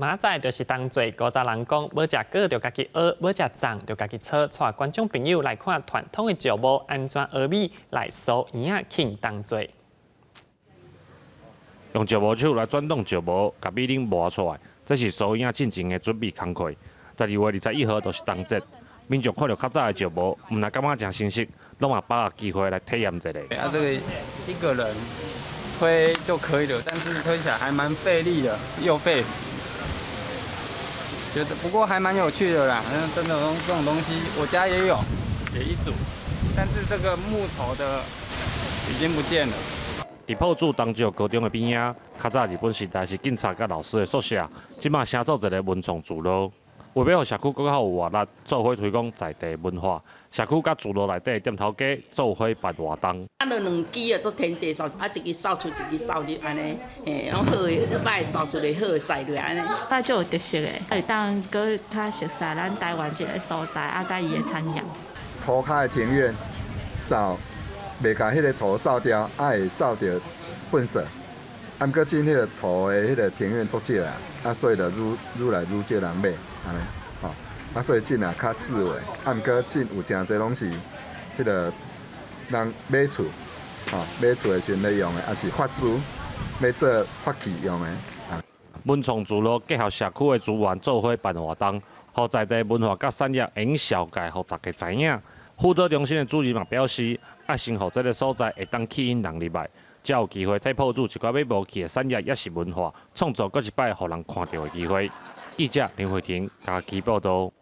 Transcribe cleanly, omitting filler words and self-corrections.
明仔載就是冬節，古早人講，欲食粿就家己煨，欲食粽就家己搓。帶觀眾朋友來看傳統的石磨按怎煨米來酥圓仔慶冬節。用石磨手來轉動石磨，共米奶磨出來，這是酥圓仔進前的準備工課。12月21號就是冬節，民眾看著較早的石磨，毋但感覺誠新鮮，攏嘛把握機會來體驗一下。啊，這個一個人推就可以了，但是推起來還蠻費力的，又費時。覺得不過還蠻有趣的啦，真的這種東西我家也有，也一組，但是這個木頭的已經不見了。佇朴子東石高中的邊仔，較早日本時代是警察佮老師的宿舍，這馬成做一个文創聚落。為欲予社區閣較有活力，做伙推廣在地文化，社區佮聚落內底的店頭家做伙辦活動。啊，就兩支啊，做天地掃，啊，一支掃出，一支掃入，按呢，嘿，攏好的，歹掃出來，好的掃落按呢。啊，足有特色的，會當閣較熟悉咱台灣這个所在，啊，佮伊的產業。塗跤的庭院掃，袂共彼个塗掃掉，啊會掃著糞埽。啊，毋過進彼个塗的彼个庭院足少啊，啊，所以就愈愈來愈少人買，按呢，吼，啊，所以這若較式微，啊，毋過這有誠濟攏是彼个人買厝，吼，買厝的時陣咧用的，抑是法師欲做法器用的。啊。文創聚落結合社區的資源做伙辦活動，予在地文化佮產業會用紹介，予大家知影。輔導中心的主任嘛表示，愛先予這个所在會當吸引人入來，才有機會替朴子一寡欲無去的產業抑是文化，創造閣一擺予人看著的機會。記者林慧婷嘉義報導。